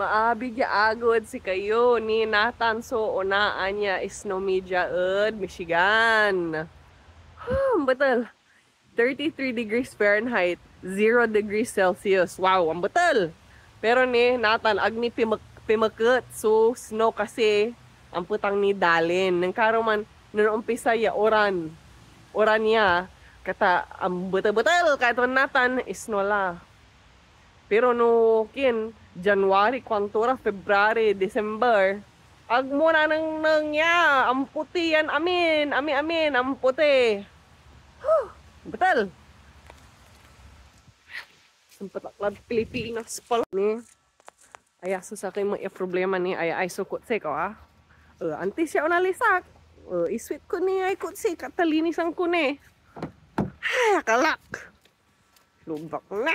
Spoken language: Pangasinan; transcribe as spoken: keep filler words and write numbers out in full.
Maabig ya agod sikayo ni natan so onaan ya snow media ed Michigan. Huh, betel. Thirty-three degrees Fahrenheit, zero degrees Celsius. Wow, ang betel! Pero ni natan, ag ni pimek-, pimeket so snow kasi ampetang ni dalin. Nen karo man, nen umpisa ya oran, oran ya, kata, ang betel-betel, kaya natan, snow la. Pero no kin January, kuanto ra, February, December, ag mo nanengneng ya, amputi yan amin, ami-amin, amputi. Huh, betel. Sempet ak lad Pilipinas pala ni. Aya so sakey met ya problema ni, aya ay so kotse ko, ah. Eh, antis ya onalisak. Eh, isweep ko ni ay kotse, katalinisan ko ni. Ay, akalak. Lubak na.